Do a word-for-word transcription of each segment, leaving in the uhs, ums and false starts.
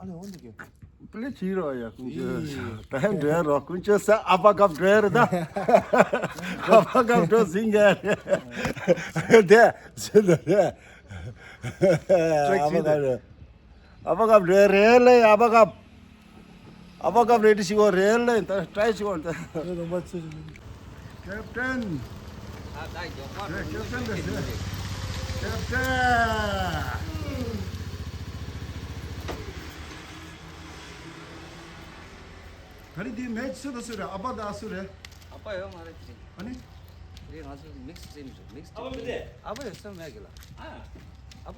ཨ་ལེ་འོ་འདི་གི། པླེ་ཕྱིར་རོ་ཡ་ཀུན་ཅོ། ད་འགྲོ་རོ་ཀུན་ཅོ་ས་ཨ་པ་ཀབ་འགྲོ་རེད་ད། ཨ་པ་ཀབ་འགྲོ་ཟིན་ག་རེད། དེ་ཟིན་ད་རེད། ཨ་པ་ཀབ་རེད། ཨ་པ་ཀབ་འགྲོ་རེད་ལེ། ཨ་པ་ཀབ། ཨ་པ་ཀབ་རེད་ཤི་གོ་རེད་ལེ། ད་ཏྲའི་ཤི་གོ་ད། ཁེབ་ཊན། ཨ་ད་མགྱོགས་པ་རེད། ཁེབ་ཊན་རེད། ཁེབ་ཊན། ག་རེ་འདི་མེ་སུ་རེད། སུ་རེད། ཨ་པ་ད་སུ་རེད། ཨ་པ་ཡོད་མ་རེད་དེ་རིང་། ཨ་ནི། དེ་རིང་ང་ཚོ་མིག་སི་ཊིམ་རེད། མིག་སི་ཊིམ་རེད། ཨ་པ་ཡོད་ས་མེད་གི་ལ། ཨ་པ།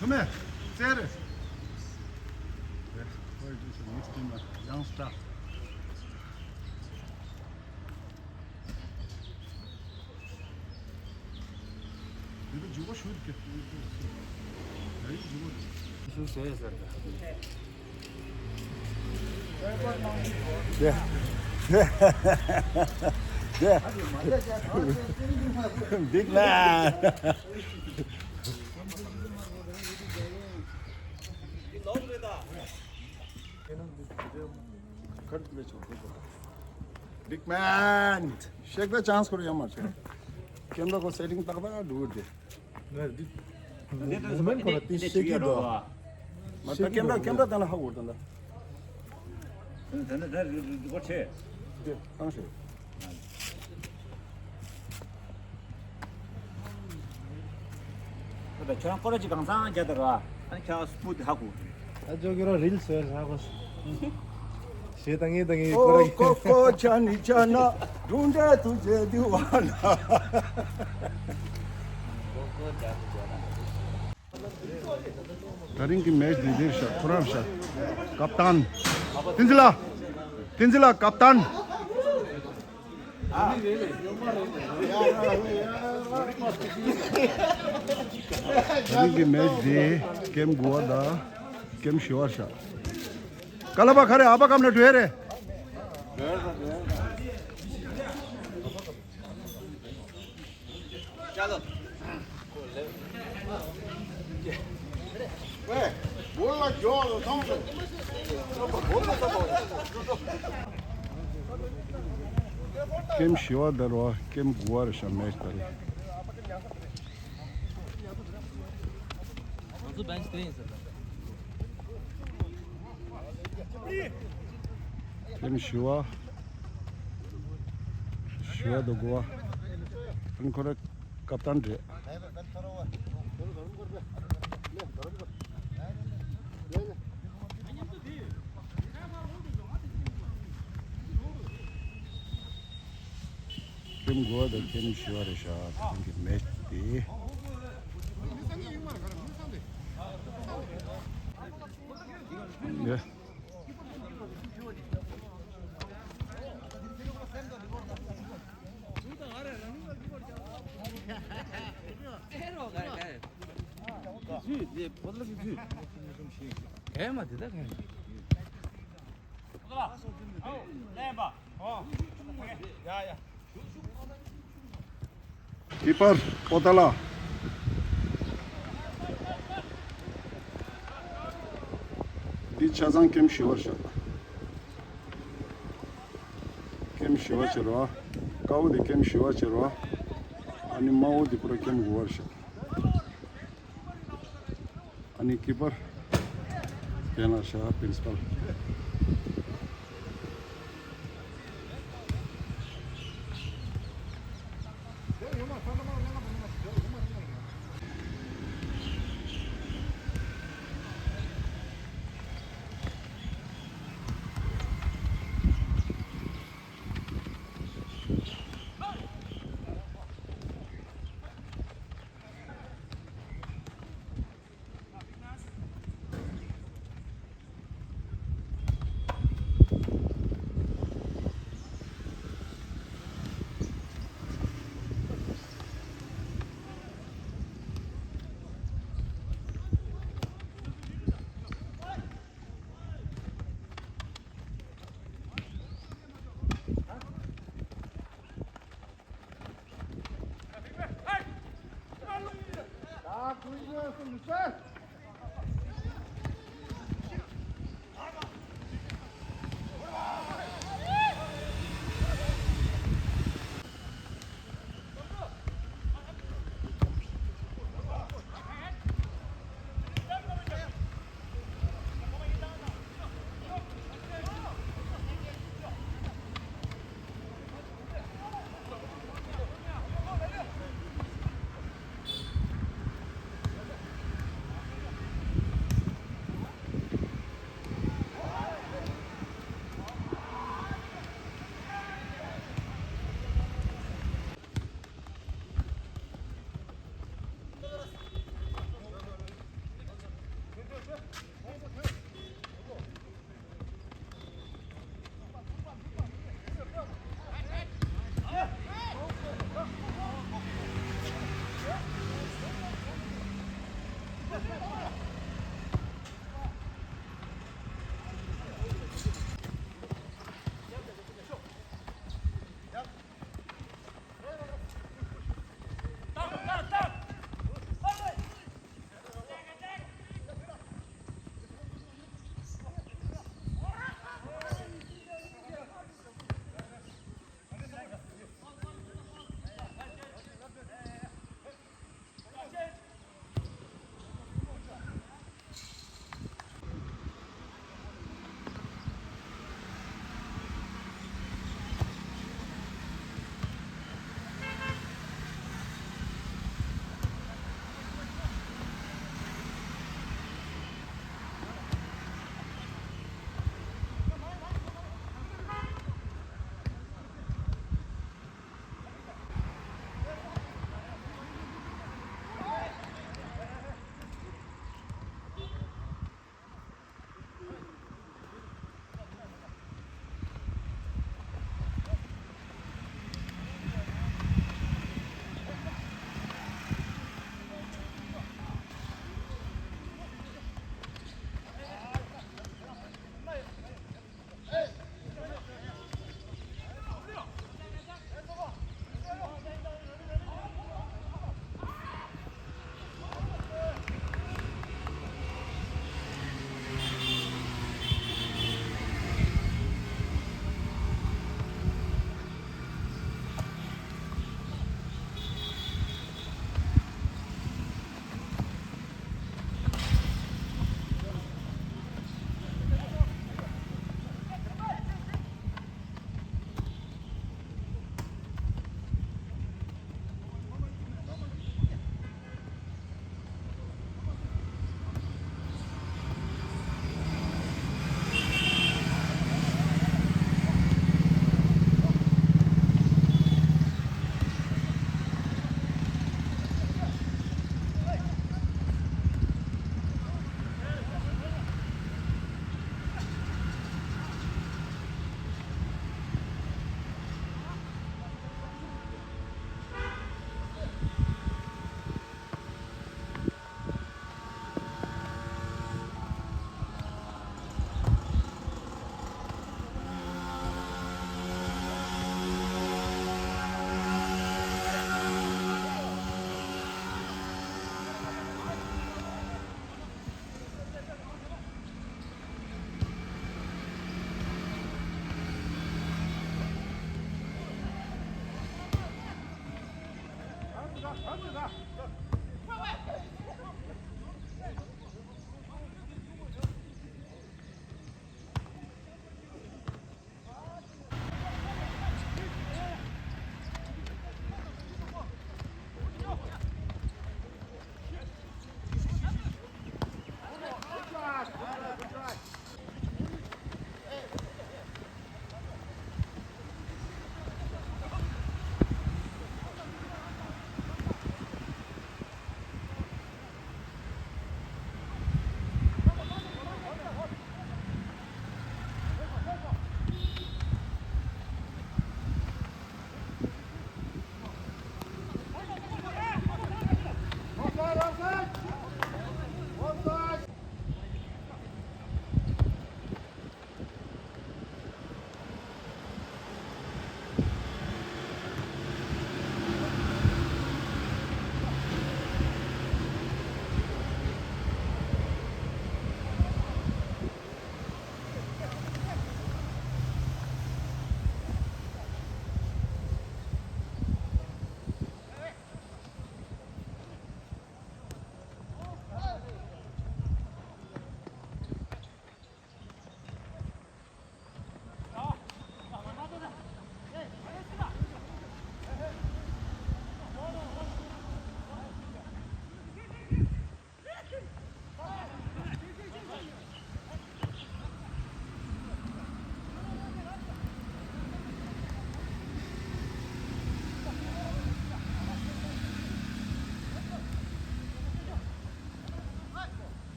ཁོ་མེ་ཙེ་རེད། ཡང་སྟག Big man. Big man. ཤེག་པའི་ཅང་སི་ཁོ་རང་ཡོད་མ་རེད། ཁྱེད་ཚོ་ཁོ་སེ་ཊིང་ཏག་ཏག་འགྲོ་གི་རེད། མུ་མེན་ཁོ་རང་དེ་ཤེག་གི་འདུག་མ་ད་ཤེག་གི་ཀེམ་ར་འདུག་ཀེམ་ར་དང་ལ་ཧ་གོ་དང་ད། དེ་ནི་དེ་རུ་འགྲོ་ཆེ། དེ་བཏང་ཤོག་ཁྱོད་རང་སྐོར་ར་ཅིག་གང་ཚང་རྒྱ་དར་བ། ཨ་ནི་ཁྱོད་སྤུ་དེ་ཧ་གོ། ཨ་ཇོ་གི་རོ་རིལ་སོལ་ཧ་གོ། ཞེ་ད་ངེ་ད་ངེ་ཨོ་སྐོར་ར་ཀོ་ཀོ་ཅ་ནི་ཅ་ན་དུང་འདྲ་དུ་ཇེ་དུ་བ་ན། ད་རིང་གི་མེ་ཆི་འདི་འདིར་ཤག་ཁོ་རང་ཤག་ཀབ་ཏན། བསྟན་འཛིན་ལགས། བསྟན་འཛིན་ལགས་ཀབ་ཏན། ད་རིང་གི་མེ་ཆི་འདི་ཀེམ་དགུ་པ་དང་ཀེམ་བཞི་པ་ཤག་ཀ་ལ་པ་ག་རེ་ཨ་པ་ཀམ་ན་འགྲོ་ཡ་རེད། ཀེམ་བཞི་པ་དར་བ་ཀེམ་དགུ་པ་རེད་ཤག་མེ་ཆི་དར། ང་ཚོ་བེན་ཆི་དེ་ཡིན་ཟེར། ཀེམ་བཞི་པ། བཞི་པ་དང་དགུ་པ། ཨ་ནི་ཁོ་ར་ཀབ་ཏན་རེད། ཀེམ་དགུ་པ་དང་ཀེམ་བཞི་པ་རེད་ཤག་ད་ཐེངས་ཀྱི་མེ་ཆི་དེ། ཡ། ཀི་པར་པོ་ཏ་ལ། འདི་ཆ་ཚང་ཀེམ་བཞི་པ་རེད་ཤག་ཀེམ་བཞི་པ་བྱེད་རོགས། དཀར་པོ་དེ་ཀེམ་བཞི་པ་བྱེད་རོགས། ཨ་ནི་དམར་པོ་དེ་པུ་ར་ཀེམ་དགུ་པ་རེད་ཤག་ཨ་ནི་ཀི་པར། རྒན་ལགས་ཤག་པིན་སི་པལ།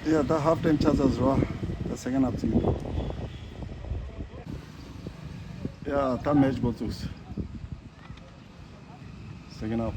ཡ་ད་ཧབ་ཊེམ་ཆགས་ཚར་རེད་བ། ད་སེ་ཀེན་ཌ་ཧབ་ཚིག་འདུག་ཡ་ད་མེ་ཆི་འགོ་བཙུགས། སེ་ཀེན་ཌ་ཧབ།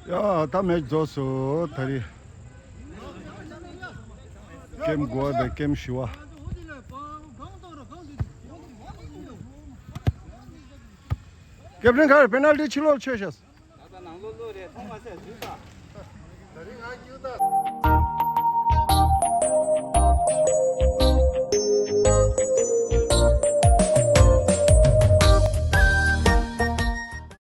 ཡ། ད་མེ་རྫོགས་སོ་ད་རེས། ཀེམ་དགུ་པ་དང་ཀེམ་བཞི་པ། ཀེབ་ཊན་ག་རེ་པེ་ནལ་ཊི་ཕྱི་ལོགས་ཆོད་ཤག